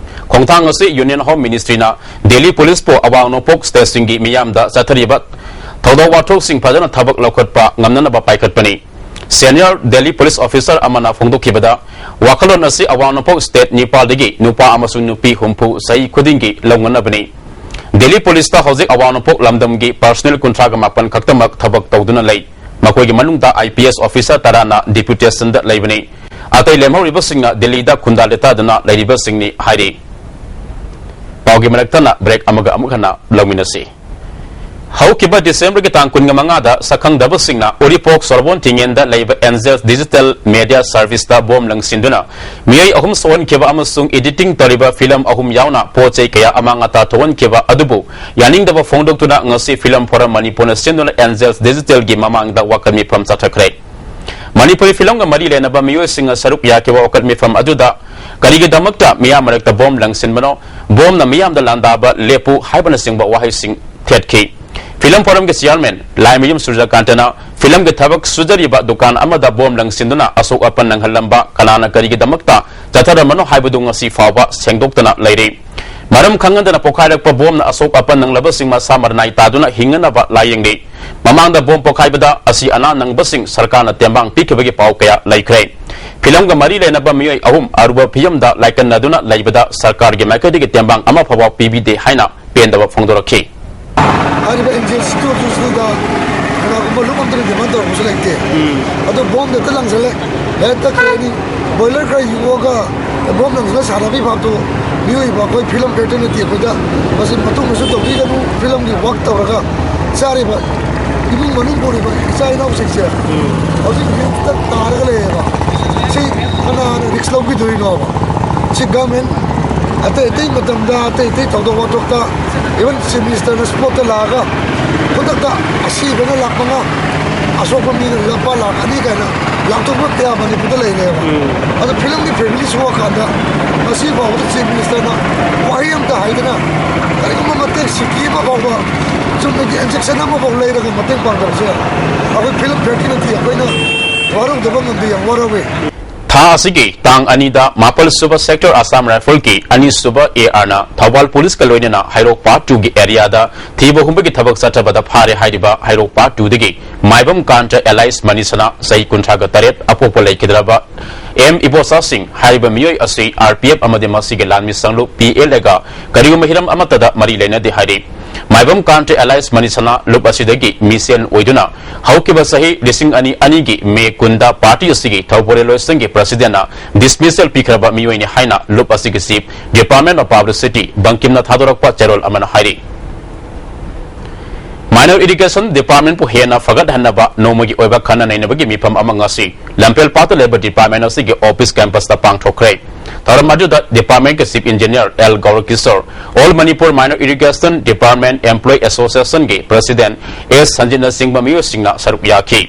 ꯈꯣꯡꯊꯥꯡ ꯑꯁꯤ Union Home Ministryꯅ ꯗꯦꯜꯂꯤ ꯄꯨꯂꯤꯁꯄꯨ ꯑꯋꯥꯡ ꯅꯣꯡꯄꯣꯛ ꯁ꯭ꯇꯦꯠꯁꯤꯡꯒꯤ ꯃꯤꯌꯥꯝꯗ ꯆꯠꯊꯔꯤꯕ ꯊꯧꯗꯣꯛ ꯋꯥꯊꯣꯛꯁꯤꯡ ꯐꯖꯅ ꯊꯕꯛ ꯂꯧꯈꯠꯄ ꯉꯝꯅꯅꯕ ꯄꯥꯏꯈꯠꯄꯅꯤ꯫ Senior Delhi Police Officer ꯑꯃꯅ ꯐꯣꯡꯗꯣꯛꯈꯤꯕꯗ, ꯋꯥꯈꯜꯂꯣꯟ ꯑꯁꯤ ꯑꯋꯥꯡ ꯅꯣꯡꯄꯣꯛ state ꯅꯤꯄꯥꯜꯗꯒꯤ ꯅꯨꯄꯥ ꯑꯃꯁꯨꯡ ꯅꯨꯄꯤ ꯍꯨꯝꯐꯨ ꯆꯍꯤ ꯈꯨꯗꯤꯡꯒꯤ ꯂꯧꯅꯅꯕꯅꯤ꯫ ꯗꯦꯜꯂꯤ ꯄꯨꯂꯤꯁꯇ ꯍꯧꯖꯤꯛ ꯑꯋꯥꯡ ꯅꯣꯡꯄꯣꯛ ꯂꯝꯗꯝꯒꯤ personnel ꯀꯨꯟꯊ꯭ꯔꯥꯒ ꯃꯥꯄꯟ ꯈꯛꯇꯃꯛ ꯊꯕꯛ ꯇꯧꯗꯨꯅ ꯂꯩ꯫ ꯃꯈꯣꯏꯒꯤ ꯃꯅꯨꯡꯗ I P S officer ꯇꯔꯥꯅ deputation ꯗ ꯂꯩꯕꯅꯤ꯫ ꯑꯇꯩ ꯂꯦꯝꯍꯧꯔꯤꯕꯁꯤꯡꯅ ꯗꯤꯜꯂꯤꯗ ꯈꯨꯟꯗꯥ ꯂꯦꯇꯥꯗꯨꯅ ꯂꯩꯔꯤꯕꯁꯤꯡꯅꯤ ꯍꯥꯏꯔꯤ꯫ ꯄꯥꯎꯒꯤ ꯃꯔꯛꯇꯅ break ꯑꯃꯒ ꯑꯃꯨꯛ ꯍꯟꯅ ꯂꯧꯃꯤꯟꯅꯁꯤ꯫ ꯍꯧꯈꯤꯕ ꯗꯤꯁꯦꯝꯕꯔꯒꯤ ꯇꯥꯡ ꯀꯨꯟꯃꯉꯥꯗ ꯁꯛꯈꯪꯗꯕꯁꯤꯡꯅ ꯎꯔꯤꯄꯣꯛ ꯁꯣꯔꯣꯕꯣꯟ ꯊꯤꯡꯉꯦꯟꯗ ꯂꯩꯕ Angels Digital Media Service ꯇ bomb ꯂꯪꯁꯤꯟꯗꯨꯅ ꯃꯤꯑꯣꯏ ꯑꯍꯨꯝ ꯁꯣꯛꯍꯟꯈꯤꯕ ꯑꯃꯁꯨꯡ editing ꯇꯧꯔꯤꯕ film ꯑꯍꯨꯝ ꯌꯥꯎꯅ ꯄꯣꯠ ꯆꯩ ꯀꯌꯥ ꯑꯃꯥꯡ ꯑꯇꯥ ꯊꯣꯛꯍꯟꯈꯤꯕ ꯑꯗꯨꯕꯨ ꯌꯥꯅꯤꯡꯗꯕ ꯐꯣꯡꯗꯣꯛꯇꯨꯅ ꯉꯁꯤ Film Forum ꯃꯅꯤꯄꯨꯔꯅ ꯁꯤꯟꯗꯨꯅ Angels Digital ꯒꯤ ꯃꯃꯥꯡꯗ ꯋꯥꯀꯠ ꯃꯤꯐꯝ ꯆꯠꯊꯈ꯭ꯔꯦ꯫ ꯃꯅꯤꯄꯨꯔꯤ film ꯒ ꯃꯔꯤ ꯂꯩꯅꯕ ꯃꯤꯑꯣꯏꯁꯤꯡꯅ ꯁꯔꯨꯛ ꯌꯥꯈꯤꯕ ꯋꯥꯀꯠ ꯃꯤꯐꯝ ꯑꯗꯨꯗ ꯀꯔꯤꯒꯤꯗꯃꯛꯇ ꯃꯤꯌꯥꯝ ꯃꯔꯛꯇ bomb ꯂꯪꯁꯤꯟꯕꯅꯣ, bomb ꯅ ꯃꯤꯌꯥꯝꯗ ꯂꯥꯟꯗꯥꯕ ꯂꯦꯞꯄꯨ ꯍꯥꯏꯕꯅꯆꯤꯡꯕ ꯋꯥꯍꯩꯁꯤꯡ ꯊꯦꯠꯈꯤ꯫ Film Forum ꯒꯤ chairman ꯂꯥꯏꯃꯌꯨꯝ ꯁꯨꯔꯖꯀꯥꯟꯇꯅ film ꯒꯤ ꯊꯕꯛ ꯁꯨꯖꯔꯤꯕ ꯗꯨꯀꯥꯟ ꯑꯃꯗ bomb ꯂꯪꯁꯤꯟꯗꯨꯅ ꯑꯁꯣꯛ ꯑꯄꯟ ꯅꯪꯍꯜꯂꯝꯕ ꯀꯅꯥꯅ ꯀꯔꯤꯒꯤꯗꯃꯛꯇ ꯆꯠꯊꯔꯝꯕꯅꯣ ꯍꯥꯏꯕꯗꯨ ꯉꯁꯤ ꯐꯥꯎꯕ ꯁꯦꯡꯗꯣꯛꯇꯅ ꯂꯩꯔꯤ꯫ ꯃꯔꯝ ꯈꯪꯍꯟꯗꯅ ꯄꯣꯈꯥꯏꯔꯛꯄ bomb ꯅ ꯑꯁꯣꯛ ꯑꯄꯟ ꯅꯪꯂꯕꯁꯤꯡ ꯃꯁꯥ ꯃꯔꯅꯥꯏ ꯇꯥꯗꯨꯅ ꯍꯤꯡꯅꯅꯕ ꯂꯥꯌꯦꯡꯂꯤ꯫ ꯃꯃꯥꯡꯗ bomb ꯄꯣꯈꯥꯏꯕꯗ ꯑꯁꯤ ꯑꯅꯥ ꯅꯪꯕꯁꯤꯡ ꯁꯔꯀꯥꯔꯅ ꯇꯦꯡꯕꯥꯡ ꯄꯤꯈꯤꯕꯒꯤ ꯄꯥꯎ ꯀꯌꯥ ꯂꯩꯈ꯭ꯔꯦ꯫ Film ꯒ ꯃꯔꯤ ꯂꯩꯅꯕ ꯃꯤꯑꯣꯏ ꯑꯍꯨꯝ ꯑꯔꯨꯕ ꯐꯤꯚꯝꯗ ꯂꯥꯏꯀꯠꯅꯗꯨꯅ ꯂꯩꯕꯗ ꯁꯔꯀꯥꯔꯒꯤ ꯃꯥꯏꯀꯩꯗꯒꯤ ꯇꯦꯡꯕꯥꯡ ꯑꯃ ꯐꯥꯎꯕ ꯄꯤꯕꯤꯗꯦ ꯍꯥꯏꯅ ꯄꯦꯟꯗꯕ ꯐꯣꯡꯗꯣꯔꯛꯈꯤ꯫ ꯍꯥꯏꯔꯤꯕ Angels Studios ꯇꯨꯗ ꯀꯅꯥꯒꯨꯝꯕ ꯂꯨꯞ ꯑꯝꯇꯅ demand ꯇꯧꯔꯛꯄꯁꯨ ꯂꯩꯇꯦ꯫ ꯑꯗꯣ bomb ꯗ ꯍꯦꯛꯇ ꯂꯪꯁꯜꯂꯦ꯫ ꯍꯦꯛꯇ ꯀꯩ ꯍꯥꯏꯅꯤ, boiler ꯈꯔ ꯌꯨꯑꯒ bomb ꯂꯪꯁꯤꯜꯂ ꯁꯥꯟꯅꯕꯒꯤ ꯚꯥꯞꯇꯨ ꯃꯤꯑꯣꯏꯕ ꯑꯩꯈꯣꯏ film factor ꯅꯠꯇꯦ꯫ ꯑꯩꯈꯣꯏꯗ ꯃꯁꯤ ꯃꯇꯨꯡꯗꯁꯨ ꯇꯧꯕꯤꯒꯅꯨ꯫ Film ꯒꯤ work ꯇꯧꯔꯒ ꯆꯥꯔꯤꯕ ꯏꯃꯨꯡ ꯃꯅꯨꯡ ꯄꯨꯔꯤꯕ ꯏꯆꯥ ꯏꯅꯥꯎꯁꯤꯡꯁꯦ ꯍꯧꯖꯤꯛ risk ꯇ ꯇꯥꯔꯒ ꯂꯩꯌꯦꯕ꯫ ꯁꯤ ꯀꯅꯥꯅ risk ꯂꯧꯕꯤꯗꯣꯏꯅꯣꯕ? ꯁꯤ government ꯑꯇꯩ ꯑꯇꯩ ꯃꯇꯝꯗ, ꯑꯇꯩ ꯑꯇꯩ ꯊꯧꯗꯣꯛ ꯋꯥꯊꯣꯛꯇ, even Chief Minister ꯅ spot ꯇ ꯂꯥꯛꯑꯒ ꯈꯨꯗꯛꯇ ꯑꯁꯤꯕꯅ ꯂꯥꯛ ꯃꯉꯥ, ꯑꯁꯣꯛꯄ ꯃꯤꯅ ꯂꯨꯄꯥ ꯂꯥꯛ ꯑꯅꯤ ꯀꯥꯏꯅ ꯂꯥꯎꯊꯣꯛꯄ ꯀꯌꯥ ꯃꯅꯤꯄꯨꯔꯗ ꯂꯩꯔꯦꯕ꯫ ꯑꯗꯣ film ꯒꯤ family ꯁꯣꯛꯑꯀꯥꯟꯗ ꯉꯁꯤ ꯐꯥꯎꯕꯗ Chief Minister ꯅ ꯋꯥꯍꯩ ꯑꯝꯇ ꯍꯥꯏꯗꯅ, ꯀꯔꯤꯒꯨꯝꯕ ꯃꯇꯦꯡ ꯁꯤꯀꯤ ꯑꯃ ꯐꯥꯎꯕ, ꯆꯨꯝꯅꯒꯤ injection ꯑꯃ ꯐꯥꯎ ꯂꯩꯔꯒ ꯃꯇꯦꯡ ꯄꯥꯡꯗꯕꯁꯦ ꯑꯩꯈꯣꯏ film factor ꯅꯠꯇꯦ, ꯑꯩꯈꯣꯏꯅ ꯋꯥꯔꯧꯗꯕ ꯉꯝꯗꯦ, ꯌꯥꯝ ꯋꯥꯔꯧꯋꯦ꯫ ꯊꯥ ꯑꯁꯤꯒꯤ ꯇꯥꯡ ꯑꯅꯤꯗ ꯃꯥꯄꯜ ꯁꯨꯕ Sector Assam Rifle ꯀꯤ ꯑꯅꯤꯁꯨꯕ AR ꯅ ꯊꯧꯕꯥꯜ Police ꯀ ꯂꯣꯏꯅꯅ ꯍꯩꯔꯣꯛ Part two ꯒꯤ area ꯗ ꯊꯤꯕ ꯍꯨꯝꯕꯒꯤ ꯊꯕꯛ ꯆꯠꯊꯕꯗ ꯐꯥꯔꯦ ꯍꯥꯏꯔꯤꯕ ꯍꯩꯔꯣꯛ Part two ꯗꯒꯤ ꯃꯥꯏꯕꯝ ꯀꯥꯟꯇ alias ꯃꯅꯤꯁꯅꯥ, ꯆꯍꯤ ꯀꯨꯟꯊ꯭ꯔꯥꯒ ꯇꯔꯦꯠ, ꯑꯄꯣꯛꯄ ꯂꯩꯈꯤꯗ꯭ꯔꯕ M ꯏꯕꯣꯆꯥ ꯁꯤꯡ ꯍꯥꯏꯔꯤꯕ ꯃꯤꯑꯣꯏ ꯑꯁꯤ RPF ꯑꯃꯗꯤ ꯃꯁꯤꯒꯤ ꯂꯥꯟꯃꯤ ꯁꯪꯂꯨꯞ PLA ꯒ ꯀꯔꯤꯒꯨꯝꯕ ꯍꯤꯔꯝ ꯑꯃꯠꯇꯗ ꯃꯔꯤ ꯂꯩꯅꯗꯦ ꯍꯥꯏꯔꯤ꯫ ꯃꯥꯏꯕꯝ ꯀꯥꯟꯇ alias ꯃꯅꯤꯁꯅꯥ ꯂꯨꯞ ꯑꯁꯤꯗꯒꯤ ꯃꯤꯁꯦꯟ ꯑꯣꯏꯗꯨꯅ ꯍꯧꯈꯤꯕ ꯆꯍꯤ ꯂꯤꯁꯤꯡ ꯑꯅꯤ ꯑꯅꯤꯒꯤ May ꯀꯨꯟꯗ party ꯑꯁꯤꯒꯤ ꯊꯧꯕꯨ railway station ꯒꯤ president ꯅ dismissal ꯄꯤꯈ꯭ꯔꯕ ꯃꯤꯑꯣꯏꯅꯤ ꯍꯥꯏꯅ ꯂꯨꯞ ꯑꯁꯤꯒꯤ Chief Department of Publicity ꯕꯪꯀꯤꯝꯅ ꯊꯥꯗꯣꯔꯛꯄ ꯆꯦꯔꯣꯜ ꯑꯃꯅ ꯍꯥꯏꯔꯤ꯫ Minor Irrigation Department ꯄꯨ ꯍꯦꯟꯅ ꯐꯒꯠꯍꯟꯅꯕ ꯅꯣꯡꯃꯒꯤ ꯑꯣꯏꯕ ꯈꯟꯅ ꯅꯩꯅꯕꯒꯤ ꯃꯤꯐꯝ ꯑꯃ ꯉꯁꯤ ꯂꯝꯐꯦꯜꯄꯥꯠꯇ ꯂꯩꯕ department ꯑꯁꯤꯒꯤ office campus ꯇ ꯄꯥꯡꯊꯣꯛꯈ꯭ꯔꯦ꯫ ꯊꯧꯔꯝ ꯑꯗꯨꯗ department ꯀꯤ Chief Engineer L ꯒꯧꯔꯀꯤꯁꯣꯔ, All Manipur Minor Irrigation Department Employee Association ꯒꯤ president S ꯁꯟꯖꯤꯠꯅꯆꯤꯡꯕ ꯃꯤꯑꯣꯏꯁꯤꯡꯅ ꯁꯔꯨꯛ ꯌꯥꯈꯤ꯫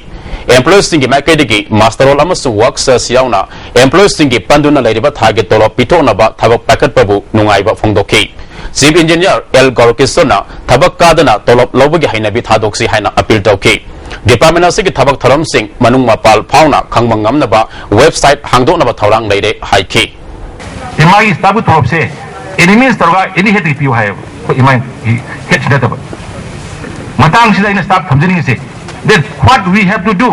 Employee ꯁꯤꯡꯒꯤ ꯃꯥꯏꯀꯩꯗꯒꯤ muster roll ꯑꯃꯁꯨꯡ work cess ꯌꯥꯎꯅ employee ꯁꯤꯡꯒꯤ ꯄꯟꯗꯨꯅ ꯂꯩꯔꯤꯕ ꯊꯥꯒꯤ ꯇꯣꯂꯣꯞ ꯄꯤꯊꯣꯛꯅꯕ ꯊꯕꯛ ꯄꯥꯏꯈꯠꯄꯕꯨ ꯅꯨꯡꯉꯥꯏꯕ ꯐꯣꯡꯗꯣꯛꯈꯤ꯫ Chief Engineer L ꯒꯧꯔꯀꯤꯁꯣꯔꯅ ꯊꯕꯛ ꯀꯥꯗꯅ ꯇꯣꯂꯣꯞ ꯂꯧꯕꯒꯤ ꯍꯩꯅꯕꯤ ꯊꯥꯗꯣꯛꯁꯤ ꯍꯥꯏꯅ appeal ꯇꯧꯈꯤ꯫ Department ꯑꯁꯤꯒꯤ ꯊꯕꯛ ꯊꯧꯔꯝꯁꯤꯡ ꯃꯅꯨꯡ ꯃꯄꯥꯜ ꯐꯥꯎꯅ ꯈꯪꯕ ꯉꯝꯅꯕ website ꯍꯥꯡꯗꯣꯛꯅꯕ ꯊꯧꯔꯥꯡ ꯂꯩꯔꯦ ꯍꯥꯏꯈꯤ꯫ ꯏꯃꯥꯒꯤ staff ꯀꯤ ꯇꯣꯂꯣꯞꯁꯦ any means ꯇꯧꯔꯒ any head ꯇꯒꯤ ꯄꯤꯌꯨ ꯍꯥꯏꯌꯦꯕ꯫ ꯑꯩꯈꯣꯏ ꯏꯃꯥꯒꯤ head ꯁꯤ ꯅꯠꯇꯕ꯫ ꯃꯇꯥꯡꯁꯤꯗ ꯑꯩꯅ staff ꯊꯝꯖꯅꯤꯡꯉꯤꯁꯦ, that what we have to do,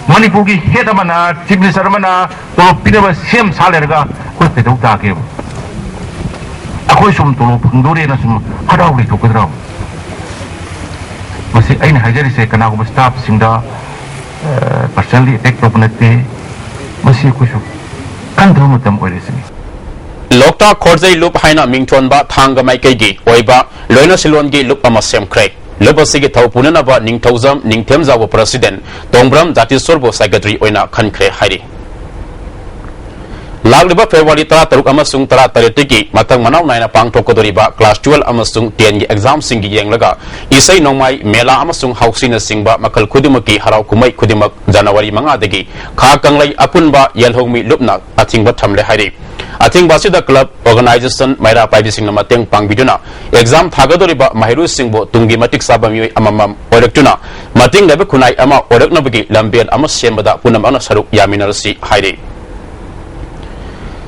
ꯃꯅꯤꯄꯨꯔꯒꯤ head ꯑꯃꯅ, Chief Minister ꯑꯃꯅ ꯇꯣꯂꯣꯞ ꯄꯤꯅꯕ ꯁꯦꯝ ꯁꯥ ꯂꯩꯔꯒ ꯑꯩꯈꯣꯏ ꯀꯩꯗꯧ ꯇꯥꯒꯦꯕ? ꯑꯩꯈꯣꯏ ꯁꯨꯝ ꯇꯣꯂꯣꯞ ꯐꯪꯗꯣꯔꯦꯅ ꯁꯨꯝ ꯍꯔꯥꯎ ꯂꯩꯊꯣꯛꯀꯗ꯭ꯔꯣ? ꯃꯁꯤ ꯑꯩꯅ ꯍꯥꯏꯖꯔꯤꯁꯦ ꯀꯅꯥꯒꯨꯝꯕ staff ꯁꯤꯡꯗ, ꯑ, personally attack ꯇꯧꯕ ꯅꯠꯇꯦ꯫ ꯃꯁꯤ ꯑꯩꯈꯣꯏꯁꯨ ꯀꯟꯗꯕ ꯃꯇꯝ ꯑꯣꯏꯔꯦ ꯁꯤꯅꯤ꯫ ꯂꯣꯛꯇꯥꯛ ꯈꯣꯔꯖꯩ ꯂꯨꯞ ꯍꯥꯏꯅ ꯃꯤꯡꯊꯣꯟꯕ ꯊꯥꯡꯒ ꯃꯥꯏꯀꯩꯒꯤ ꯑꯣꯏꯕ ꯂꯣꯏꯅ ꯁꯤꯂꯣꯟꯒꯤ ꯂꯨꯞ ꯑꯃ ꯁꯦꯝꯈ꯭ꯔꯦ꯫ ꯂꯨꯞ ꯑꯁꯤꯒꯤ ꯊꯧ ꯄꯨꯅꯅꯕ ꯅꯤꯡꯊꯧꯖꯝ ꯅꯤꯡꯊꯦꯝꯖꯥꯎꯕ president ꯇꯣꯡꯕ꯭ꯔꯝ ꯖꯥꯇꯤꯁꯣꯔꯕꯨ secretary ꯑꯣꯏꯅ ꯈꯟꯈ꯭ꯔꯦ ꯍꯥꯏꯔꯤ꯫ ꯂꯥꯛꯂꯤꯕ February ꯇꯔꯥꯇꯔꯨꯛ ꯑꯃꯁꯨꯡ ꯇꯔꯥꯇꯔꯦꯠꯇꯒꯤ ꯃꯊꯪ ꯃꯅꯥꯎ ꯅꯥꯏꯅ ꯄꯥꯡꯊꯣꯛꯀꯗꯧꯔꯤꯕ class twelve ꯑꯃꯁꯨꯡ ten ꯒꯤ exam ꯁꯤꯡꯒꯤ ꯌꯦꯡꯂꯒ ꯏꯁꯩ ꯅꯣꯡꯃꯥꯏ, ꯃꯦꯂꯥ ꯑꯃꯁꯨꯡ ꯍꯥꯎꯁꯤꯅꯆꯤꯡꯕ ꯃꯈꯜ ꯈꯨꯗꯤꯡꯃꯛꯀꯤ ꯍꯔꯥꯎ ꯀꯨꯝꯍꯩ ꯈꯨꯗꯤꯡꯃꯛ January ꯃꯉꯥꯗꯒꯤ ꯈꯥ ꯀꯪꯂꯩ ꯑꯄꯨꯟꯕ ꯌꯦꯜꯍꯧꯃꯤ ꯂꯨꯞꯅ ꯑꯊꯤꯡꯕ ꯊꯝꯂꯦ ꯍꯥꯏꯔꯤ꯫ ꯑꯊꯤꯡꯕ ꯑꯁꯤꯗ club, organization, ꯃꯩꯔꯥ ꯄꯥꯏꯕꯤꯁꯤꯡꯅ ꯃꯇꯦꯡ ꯄꯥꯡꯕꯤꯗꯨꯅ exam ꯊꯥꯒꯗꯧꯔꯤꯕ ꯃꯍꯩꯔꯣꯏꯁꯤꯡꯕꯨ ꯇꯨꯡꯒꯤ ꯃꯇꯤꯛ ꯆꯥꯕ ꯃꯤꯑꯣꯏ ꯑꯃꯃꯝ ꯑꯣꯏꯔꯛꯇꯨꯅ ꯃꯇꯤꯡ ꯂꯩꯕ ꯈꯨꯟꯅꯥꯏ ꯑꯃ ꯑꯣꯏꯔꯛꯅꯕꯒꯤ ꯂꯝꯕꯦꯜ ꯑꯃ ꯁꯦꯝꯕꯗ ꯄꯨꯝꯅꯃꯛꯅ ꯁꯔꯨꯛ ꯌꯥꯃꯤꯟꯅꯔꯁꯤ ꯍꯥꯏꯔꯤ꯫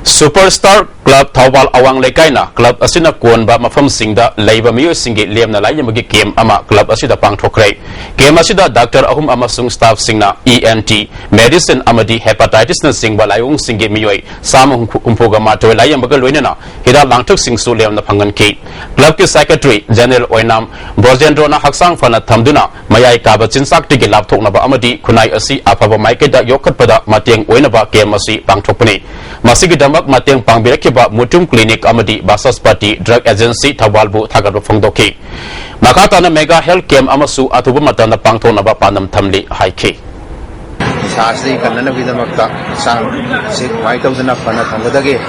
Superstar Club ꯊꯧꯕꯥꯜ ꯑꯋꯥꯡ ꯂꯩꯀꯥꯏꯅ club ꯑꯁꯤꯅ ꯀꯣꯟꯕ ꯃꯐꯝꯁꯤꯡꯗ ꯂꯩꯕ ꯃꯤꯑꯣꯏꯁꯤꯡꯒꯤ ꯂꯦꯝꯅ ꯂꯥꯌꯦꯡꯕꯒꯤ camp ꯑꯃ club ꯑꯁꯤꯗ ꯄꯥꯡꯊꯣꯛꯈ꯭ꯔꯦ꯫ Camp ꯑꯁꯤꯗ doctor ꯑꯍꯨꯝ ꯑꯃꯁꯨꯡ staffꯁꯤꯡꯅ E N T, medicine ꯑꯃꯗꯤ hepatitisꯅꯆꯤꯡꯕ ꯂꯥꯏꯑꯣꯡꯁꯤꯡꯒꯤ ꯃꯤꯑꯣꯏ ꯆꯥꯝꯃ ꯍꯨꯝꯐꯨꯒ ꯃꯥꯊꯣꯏ ꯂꯥꯌꯦꯡꯕꯒ ꯂꯣꯏꯅꯅ ꯍꯤꯗꯥꯛ ꯂꯥꯡꯊꯛꯁꯤꯡꯁꯨ ꯂꯦꯝꯅ ꯐꯪꯍꯟꯈꯤ꯫ Clubꯀꯤ secretary general ꯑꯣꯏꯅꯥꯝ ꯕ꯭ꯔꯣꯖꯦꯟꯗ꯭ꯔꯣꯅ ꯍꯛꯆꯥꯡ ꯐꯅ ꯊꯝꯗꯨꯅ ꯃꯌꯥꯏ ꯀꯥꯕ ꯆꯤꯟꯖꯥꯛꯇꯒꯤ ꯂꯥꯞꯊꯣꯛꯅꯕ ꯑꯃꯗꯤ ꯈꯨꯟꯅꯥꯏ ꯑꯁꯤ ꯑꯐꯕ ꯃꯥꯏꯀꯩꯗ ꯌꯣꯛꯈꯠꯄꯗ ꯃꯇꯦꯡ ꯑꯣꯏꯅꯕ camp ꯑꯁꯤ ꯄꯥꯡꯊꯣꯛꯄꯅꯤ꯫ ꯃꯁꯤꯒꯤꯗꯃꯛ ꯃꯇꯦꯡ ꯄꯥꯡꯕꯤꯔꯛꯈꯤꯕ ꯃꯨꯇꯨꯝ clinic ꯑꯃꯗꯤ ꯕꯥꯁꯁꯄꯇꯤ drug agency ꯊꯧꯕꯥꯜꯕꯨ ꯊꯥꯒꯠꯄ ꯐꯣꯡꯗꯣꯛꯈꯤ꯫ ꯃꯈꯥ ꯇꯥꯅ mega health camp ꯑꯃꯁꯨ ꯑꯊꯨꯕ ꯃꯇꯝꯗ ꯄꯥꯡꯊꯣꯛꯅꯕ ꯄꯥꯟꯗꯝ ꯊꯝꯂꯤ ꯍꯥꯏꯈꯤ꯫ ꯅꯤꯁꯥ ꯑꯁꯤ ꯀꯟꯅꯅꯕꯒꯤꯗꯃꯛꯇ ꯍꯛꯆꯥꯡꯁꯤ ꯀꯃꯥꯏꯅ ꯇꯧꯗꯅ ꯐꯅ ꯊꯝꯒꯗꯒꯦ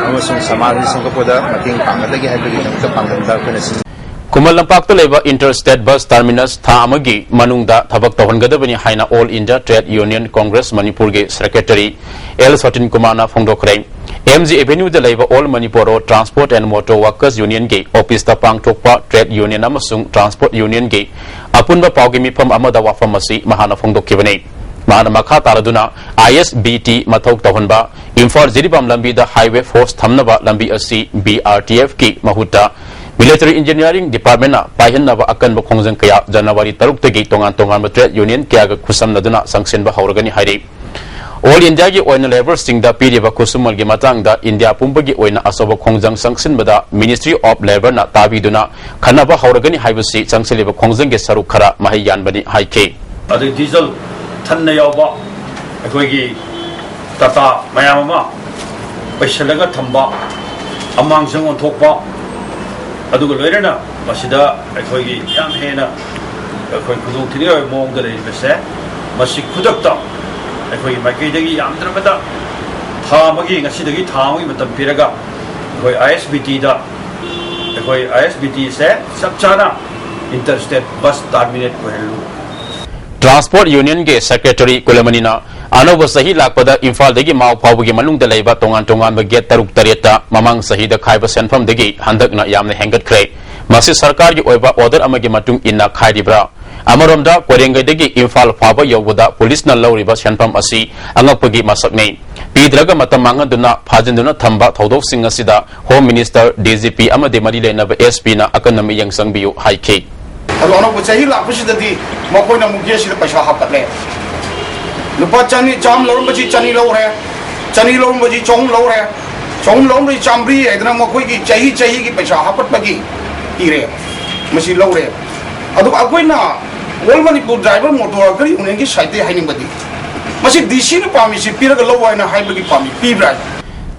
ꯑꯃꯁꯨꯡ ꯁꯃꯥꯖ ꯑꯁꯤ ꯁꯦꯝꯒꯠꯄꯗ ꯃꯇꯦꯡ ꯄꯥꯡꯒꯗꯒꯦ ꯍꯥꯏꯕꯒꯤꯗꯃꯛꯇ ꯄꯥꯟꯗꯝꯗ ꯑꯩꯈꯣꯏꯅ ꯁꯤꯟ ꯈꯨꯃꯟ ꯂꯝꯄꯥꯛꯇ ꯂꯩꯕ inter state bus terminus ꯊꯥ ꯑꯃꯒꯤ ꯃꯅꯨꯡꯗ ꯊꯕꯛ ꯇꯧꯍꯟꯒꯗꯕꯅꯤ ꯍꯥꯏꯅ All India Trade Union Congress ꯃꯅꯤꯄꯨꯔꯒꯤ secretary L ꯁꯇꯤꯟ ꯀꯨꯃꯥꯔꯅ ꯐꯣꯡꯗꯣꯛꯈ꯭ꯔꯦ꯫ M G Avenue ꯗ ꯂꯩꯕ All Manipur Road Transport and Motor Workers Union ꯒꯤ office ꯇ ꯄꯥꯡꯊꯣꯛꯄ trade union ꯑꯃꯁꯨꯡ transport union ꯒꯤ ꯑꯄꯨꯟꯕ ꯄꯥꯎꯒꯤ ꯃꯤꯐꯝ ꯑꯃꯗ ꯋꯥꯐꯝ ꯑꯁꯤ ꯃꯍꯥꯛꯅ ꯐꯣꯡꯗꯣꯛꯈꯤꯕꯅꯤ꯫ ꯃꯍꯥꯛꯅ ꯃꯈꯥ ꯇꯥꯔꯗꯨꯅ I S B T ꯃꯊꯧ ꯇꯧꯍꯟꯕ ꯏꯝꯐꯥꯜ ꯖꯤꯔꯤꯕꯥꯝ ꯂꯝꯕꯤꯗ highway force ꯊꯝꯅꯕ ꯂꯝꯕꯤ ꯑꯁꯤ B R T F ꯀꯤ ꯃꯍꯨꯠꯇ Military Engineering Department ꯅ ꯄꯥꯏꯍꯟꯅꯕ ꯑꯀꯟꯕ ꯈꯣꯡꯖꯪ ꯀꯌꯥ ꯖꯅꯋꯥꯔꯤ ꯇꯔꯨꯛꯇꯒꯤ ꯇꯣꯉꯥꯟ ꯇꯣꯉꯥꯟꯕ trade union ꯀꯌꯥꯒ ꯈꯨꯠꯁꯝꯅꯗꯨꯅ ꯆꯪꯁꯤꯟꯕ ꯍꯧꯔꯒꯅꯤ ꯍꯥꯏꯔꯤ꯫ All India ꯒꯤ ꯑꯣꯏꯅ labour ꯁꯤꯡꯗ ꯄꯤꯔꯤꯕ ꯈꯨꯠꯁꯨꯃꯟꯒꯤ ꯃꯇꯥꯡꯗ ꯏꯟꯗꯤꯌꯥ ꯄꯨꯝꯕꯒꯤ ꯑꯣꯏꯅ ꯑꯆꯧꯕ ꯈꯣꯡꯖꯪ ꯆꯪꯁꯤꯟꯕꯗ Ministry of Labour ꯅ ꯇꯥꯕꯤꯗꯨꯅ ꯈꯟꯅꯕ ꯍꯧꯔꯒꯅꯤ ꯍꯥꯏꯕꯁꯤ ꯆꯪꯁꯤꯜꯂꯤꯕ ꯈꯣꯡꯖꯪꯒꯤ ꯁꯔꯨꯛ ꯈꯔ ꯃꯍꯩ ꯌꯥꯟꯕꯅꯤ ꯍꯥꯏꯈꯤ꯫ ꯑꯗꯩ ꯗꯤꯖꯜ ꯊꯟꯅ ꯌꯥꯎꯕ ꯑꯩꯈꯣꯏꯒꯤ ꯇꯥꯇꯥ ꯃꯌꯥꯝ ꯑꯃ ꯄꯩꯁꯜꯂꯒ ꯊꯝꯕ, ꯑꯃꯥꯡꯖꯪ ꯑꯣꯟꯊꯣꯛꯄ, ꯑꯗꯨꯒ ꯂꯣꯏꯅꯅ ꯃꯁꯤꯗ ꯑꯩꯈꯣꯏꯒꯤ ꯌꯥꯝ ꯍꯦꯟꯅ ꯑꯩꯈꯣꯏ ꯈꯨꯗꯣꯡꯊꯤꯅꯤꯡꯉꯥꯏ ꯑꯣꯏꯕ ꯃꯑꯣꯡꯗ ꯂꯩꯔꯤꯕꯁꯦ, ꯃꯁꯤ ꯈꯨꯗꯛꯇ ꯑꯩꯈꯣꯏꯒꯤ ꯃꯥꯏꯀꯩꯗꯒꯤ ꯌꯥꯝꯗ꯭ꯔꯕꯗ ꯊꯥ ꯑꯃꯒꯤ, ꯉꯁꯤꯗꯒꯤ ꯊꯥ ꯑꯃꯒꯤ ꯃꯇꯝ ꯄꯤꯔꯒ ꯑꯩꯈꯣꯏ I S B T ꯗ ꯑꯩꯈꯣꯏ I S B T ꯁꯦ ꯆꯞ ꯆꯥꯅ inter state bus terminate ꯑꯣꯏꯍꯜꯂꯨ꯫ Transport Union ꯒꯤ secretary ꯀꯨꯂꯃꯅꯤꯅ ꯑꯅꯧꯕ ꯆꯍꯤ ꯂꯥꯛꯄꯗ ꯏꯝꯐꯥꯜꯗꯒꯤ ꯃꯥꯎ ꯐꯥꯎꯕꯒꯤ ꯃꯅꯨꯡꯗ ꯂꯩꯕ ꯇꯣꯉꯥꯟ ꯇꯣꯉꯥꯟꯕ gate ꯇꯔꯨꯛ ꯇꯔꯦꯠꯇ ꯃꯃꯥꯡ ꯆꯍꯤꯗ ꯈꯥꯏꯕ ꯁꯦꯟꯐꯝꯗꯒꯤ ꯍꯟꯗꯛꯅ ꯌꯥꯝꯅ ꯍꯦꯟꯒꯠꯈ꯭ꯔꯦ꯫ ꯃꯁꯤ ꯁꯔꯀꯥꯔꯒꯤ ꯑꯣꯏꯕ order ꯑꯃꯒꯤ ꯃꯇꯨꯡ ꯏꯟꯅ ꯈꯥꯏꯔꯤꯕ꯭ꯔꯥ? ꯑꯃꯔꯣꯝꯗ, ꯀꯣꯏꯔꯦꯡꯒꯩꯗꯒꯤ ꯏꯝꯐꯥꯜ ꯐꯥꯎꯕ ꯌꯧꯕꯗ ꯄꯨꯂꯤꯁꯅ ꯂꯧꯔꯤꯕ ꯁꯦꯟꯐꯝ ꯑꯁꯤ ꯑꯉꯛꯄꯒꯤ ꯃꯁꯛꯅꯤ꯫ ꯄꯤꯗ꯭ꯔꯒ ꯃꯇꯝ ꯃꯥꯡꯍꯟꯗꯨꯅ ꯐꯥꯖꯤꯟꯗꯨꯅ ꯊꯝꯕ ꯊꯧꯗꯣꯛꯁꯤꯡ ꯑꯁꯤꯗ Home Minister, D G P ꯑꯃꯗꯤ ꯃꯔꯤ ꯂꯩꯅꯕ S P ꯅ ꯑꯀꯟꯕ ꯃꯤꯠꯌꯦꯡ ꯆꯪꯕꯤꯌꯨ ꯍꯥꯏꯈꯤ꯫ ꯑꯗꯣ ꯑꯅꯧꯕ ꯆꯍꯤ ꯂꯥꯛꯄꯁꯤꯗꯗꯤ ꯃꯈꯣꯏꯅ ꯑꯃꯨꯛ ꯒꯦꯁꯁꯤꯗ ꯄꯩꯁꯥ ꯍꯥꯞꯀꯠꯂꯦ꯫ ꯂꯨꯄꯥ ꯆꯅꯤ, ꯆꯥꯝ ꯂꯧꯔꯝꯕꯁꯤ ꯆꯅꯤ ꯂꯧꯔꯦ, ꯆꯅꯤ ꯂꯧꯔꯝꯕꯁꯤ ꯆꯍꯨꯝ ꯂꯧꯔꯦ, ꯆꯍꯨꯝ ꯂꯧꯔꯝꯕꯁꯤ ꯆꯥꯝꯃꯔꯤ ꯍꯥꯏꯗꯅ ꯃꯈꯣꯏꯒꯤ ꯆꯍꯤ ꯆꯍꯤꯒꯤ ꯄꯩꯁꯥ ꯍꯥꯞꯀꯠꯄꯒꯤ ꯄꯤꯔꯦ, ꯃꯁꯤ ꯂꯧꯔꯦ꯫ ꯑꯗꯨꯒ ꯑꯩꯈꯣꯏꯅ All Manipur Driver Motor Worker Union ꯒꯤ ꯁꯥꯏꯠꯇꯒꯤ ꯍꯥꯏꯅꯤꯡꯕꯗꯤ, ꯃꯁꯤ D C ꯅ ꯄꯥꯝꯃꯤꯁꯤ ꯄꯤꯔꯒ ꯂꯧ ꯍꯥꯏꯅ ꯍꯥꯏꯕꯒꯤ ꯄꯥꯝꯃꯤ, ꯄꯤꯕ꯭ꯔꯥ?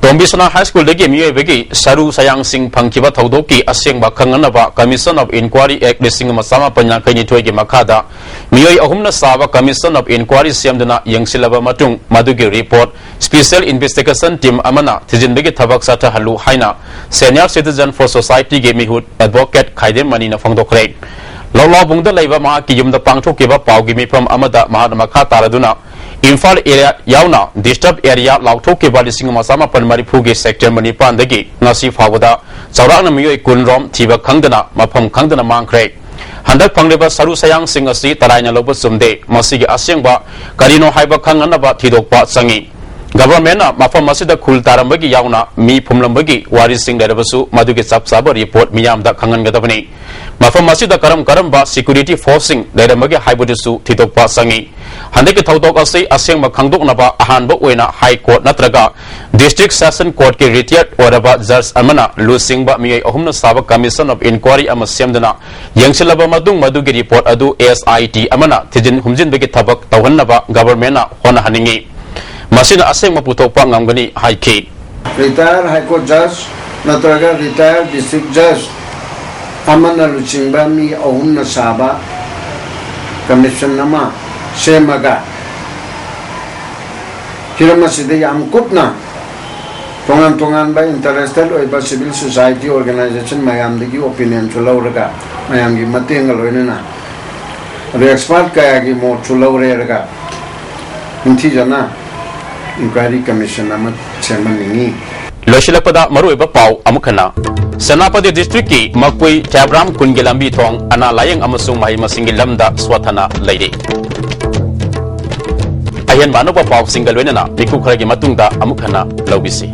ꯇꯣꯝꯕꯤꯁꯅꯥ ꯍꯥꯏ ꯁ꯭ꯀꯨꯜꯗꯒꯤ ꯃꯤꯑꯣꯏꯕꯒꯤ ꯁꯔꯨ ꯁꯌꯥꯡꯁꯤꯡ ꯐꯪꯈꯤꯕ ꯊꯧꯗꯣꯛꯀꯤ ꯑꯁꯦꯡꯕ ꯈꯪꯅꯅꯕ Commission of Inquiry Act ꯂꯤꯁꯤꯡ ꯑꯃ ꯆꯥꯃꯥꯄꯟ ꯌꯥꯡꯈꯩ ꯅꯤꯊꯣꯏꯒꯤ ꯃꯈꯥꯗ ꯃꯤꯑꯣꯏ ꯑꯍꯨꯝꯅ ꯁꯥꯕ Commission of Inquiry ꯁꯦꯝꯗꯨꯅ ꯌꯦꯡꯁꯤꯜꯂꯕ ꯃꯇꯨꯡ, ꯃꯗꯨꯒꯤ report Special Investigation Team ꯑꯃꯅ ꯊꯤꯖꯤꯟꯕꯒꯤ ꯊꯕꯛ ꯆꯠꯊꯍꯜꯂꯨ ꯍꯥꯏꯅ Senior Citizen for Society ꯒꯤ ꯃꯤꯍꯨꯠ Advocate ꯈꯥꯏꯗꯦꯝ ꯃꯅꯤꯅ ꯐꯣꯡꯗꯣꯛꯈ꯭ꯔꯦ꯫ ꯂꯧꯂꯥꯕꯨꯡꯗ ꯂꯩꯕ ꯃꯍꯥꯛꯀꯤ ꯌꯨꯝꯗ ꯄꯥꯡꯊꯣꯛꯈꯤꯕ ꯄꯥꯎꯒꯤ ꯃꯤꯐꯝ ꯑꯃꯗ ꯃꯍꯥꯛꯅ ꯃꯈꯥ ꯇꯥꯔꯗꯨꯅ ꯏꯝꯐꯥꯜ area ꯌꯥꯎꯅ Disturb Area ꯂꯥꯎꯊꯣꯛꯈꯤꯕ ꯂꯤꯁꯤꯡ ꯑꯃ ꯆꯥꯃꯥꯄꯟ ꯃꯔꯤꯐꯨꯒꯤ September ꯅꯤꯄꯥꯟꯗꯒꯤ ꯉꯁꯤ ꯐꯥꯎꯕꯗ ꯆꯥꯎꯔꯥꯛꯅ ꯃꯤꯑꯣꯏ ꯀꯨꯟ ꯔꯣꯝ ꯊꯤꯕ ꯈꯪꯗꯅ, ꯃꯐꯝ ꯈꯪꯗꯅ ꯃꯥꯡꯈ꯭ꯔꯦ꯫ ꯍꯟꯗꯛ ꯐꯪꯂꯤꯕ ꯁꯔꯨ ꯁꯌꯥꯡꯁꯤꯡ ꯑꯁꯤ ꯇꯔꯥꯏꯅ ꯂꯧꯕ ꯆꯨꯝꯗꯦ꯫ ꯃꯁꯤꯒꯤ ꯑꯁꯦꯡꯕ ꯀꯔꯤꯅꯣ ꯍꯥꯏꯕ ꯈꯪꯅꯅꯕ ꯊꯤꯗꯣꯛꯄ ꯆꯪꯏ꯫ Government ꯅ ꯃꯐꯝ ꯑꯁꯤꯗ ꯈꯨꯜ ꯇꯥꯔꯝꯕꯒꯤ ꯌꯥꯎꯅ ꯃꯤ ꯐꯨꯝꯂꯝꯕꯒꯤ ꯋꯥꯔꯤꯁꯤꯡ ꯂꯩꯔꯕꯁꯨ, ꯃꯗꯨꯒꯤ ꯆꯞ ꯆꯥꯕ report ꯃꯤꯌꯥꯝꯗ ꯈꯪꯍꯟꯒꯗꯕꯅꯤ꯫ ꯃꯐꯝ ꯑꯁꯤꯗ ꯀꯔꯝ ꯀꯔꯝꯕ security force ꯁꯤꯡ ꯂꯩꯔꯝꯕꯒꯦ ꯍꯥꯏꯕꯗꯨꯁꯨ ꯊꯤꯗꯣꯛꯄ ꯆꯪꯏ꯫ ꯍꯟꯗꯛꯀꯤ ꯊꯧꯗꯣꯛ ꯑꯁꯤ ꯑꯁꯦꯡꯕ ꯈꯪꯗꯣꯛꯅꯕ ꯑꯍꯥꯟꯕ ꯑꯣꯏꯅ High Court ꯅꯠꯇ꯭ꯔꯒ District Session Court ꯀꯤ retired ꯑꯣꯏꯔꯕ judge ꯑꯃꯅ ꯂꯨꯆꯤꯡꯕ ꯃꯤꯑꯣꯏ ꯑꯍꯨꯝꯅ ꯁꯥꯕ Commission of Inquiry ꯑꯃ ꯁꯦꯝꯗꯨꯅ ꯌꯦꯡꯁꯤꯜꯂꯕ ꯃꯇꯨꯡ, ꯃꯗꯨꯒꯤ report ꯑꯗꯨ S I T ꯑꯃꯅ ꯊꯤꯖꯤꯟ ꯍꯨꯝꯖꯤꯟꯕꯒꯤ ꯊꯕꯛ ꯇꯧꯍꯟꯅꯕ Government ꯅ ꯍꯣꯠꯅꯍꯟꯅꯤꯡꯏ꯫ ꯃꯁꯤꯅ ꯑꯁꯦꯡꯕ ꯄꯨꯊꯣꯛꯄ ꯉꯝꯒꯅꯤ ꯍꯥꯏꯈꯤ꯫ Retired High Court Judge ꯅꯠꯇ꯭ꯔꯒ Retired District Judge ꯑꯃꯅ ꯂꯨꯆꯤꯡꯕ ꯃꯤ ꯑꯍꯨꯝꯅ ꯁꯥꯕ commission ꯑꯃ ꯁꯦꯝꯃꯒ, ꯍꯤꯔꯝ ꯑꯁꯤꯗ ꯌꯥꯝ ꯀꯨꯞꯅ ꯇꯣꯉꯥꯟ ꯇꯣꯉꯥꯟꯕ interested ꯑꯣꯏꯕ civil society organization ꯃꯌꯥꯝꯗꯒꯤ opinion ꯁꯨ ꯂꯧꯔꯒ, ꯃꯌꯥꯝꯒꯤ ꯃꯇꯦꯡꯒ ꯂꯣꯏꯅꯅ, ꯑꯗꯨ expert ꯀꯌꯥꯒꯤ ꯃꯣꯠꯁꯨ ꯂꯧꯔꯦꯔꯒ, ꯅꯤꯡꯊꯤꯖꯅ inquiry commission ꯑꯃ ꯁꯦꯝꯍꯟꯅꯤꯡꯏ꯫ ꯂꯣꯏꯁꯤꯜꯂꯛꯄꯗ ꯃꯔꯨꯑꯣꯏꯕ ꯄꯥꯎ ꯑꯃꯨꯛ ꯍꯟꯅ꯫ ꯁꯦꯅꯥꯄꯇꯤ ꯗꯤꯁꯇ꯭ꯔꯤꯛꯀꯤ ꯃꯀꯨꯏ ꯇ꯭ꯌꯥꯕ꯭ꯔꯥꯝ ꯈꯨꯟꯒꯤ ꯂꯝꯕꯤ ꯊꯣꯡ, ꯑꯅꯥ ꯂꯥꯌꯦꯡ ꯑꯃꯁꯨꯡ ꯃꯍꯩ ꯃꯁꯤꯡꯒꯤ ꯂꯝꯗ ꯁꯣꯠꯊꯅ ꯂꯩꯔꯤ꯫ ꯑꯍꯦꯟꯕ ꯑꯅꯧꯕ ꯄꯥꯎꯁꯤꯡꯒ ꯂꯣꯏꯅꯅ ꯃꯤꯀꯨꯞ ꯈꯔꯒꯤ ꯃꯇꯨꯡꯗ ꯑꯃꯨꯛ ꯍꯟꯅ ꯂꯧꯕꯤꯁꯤ꯫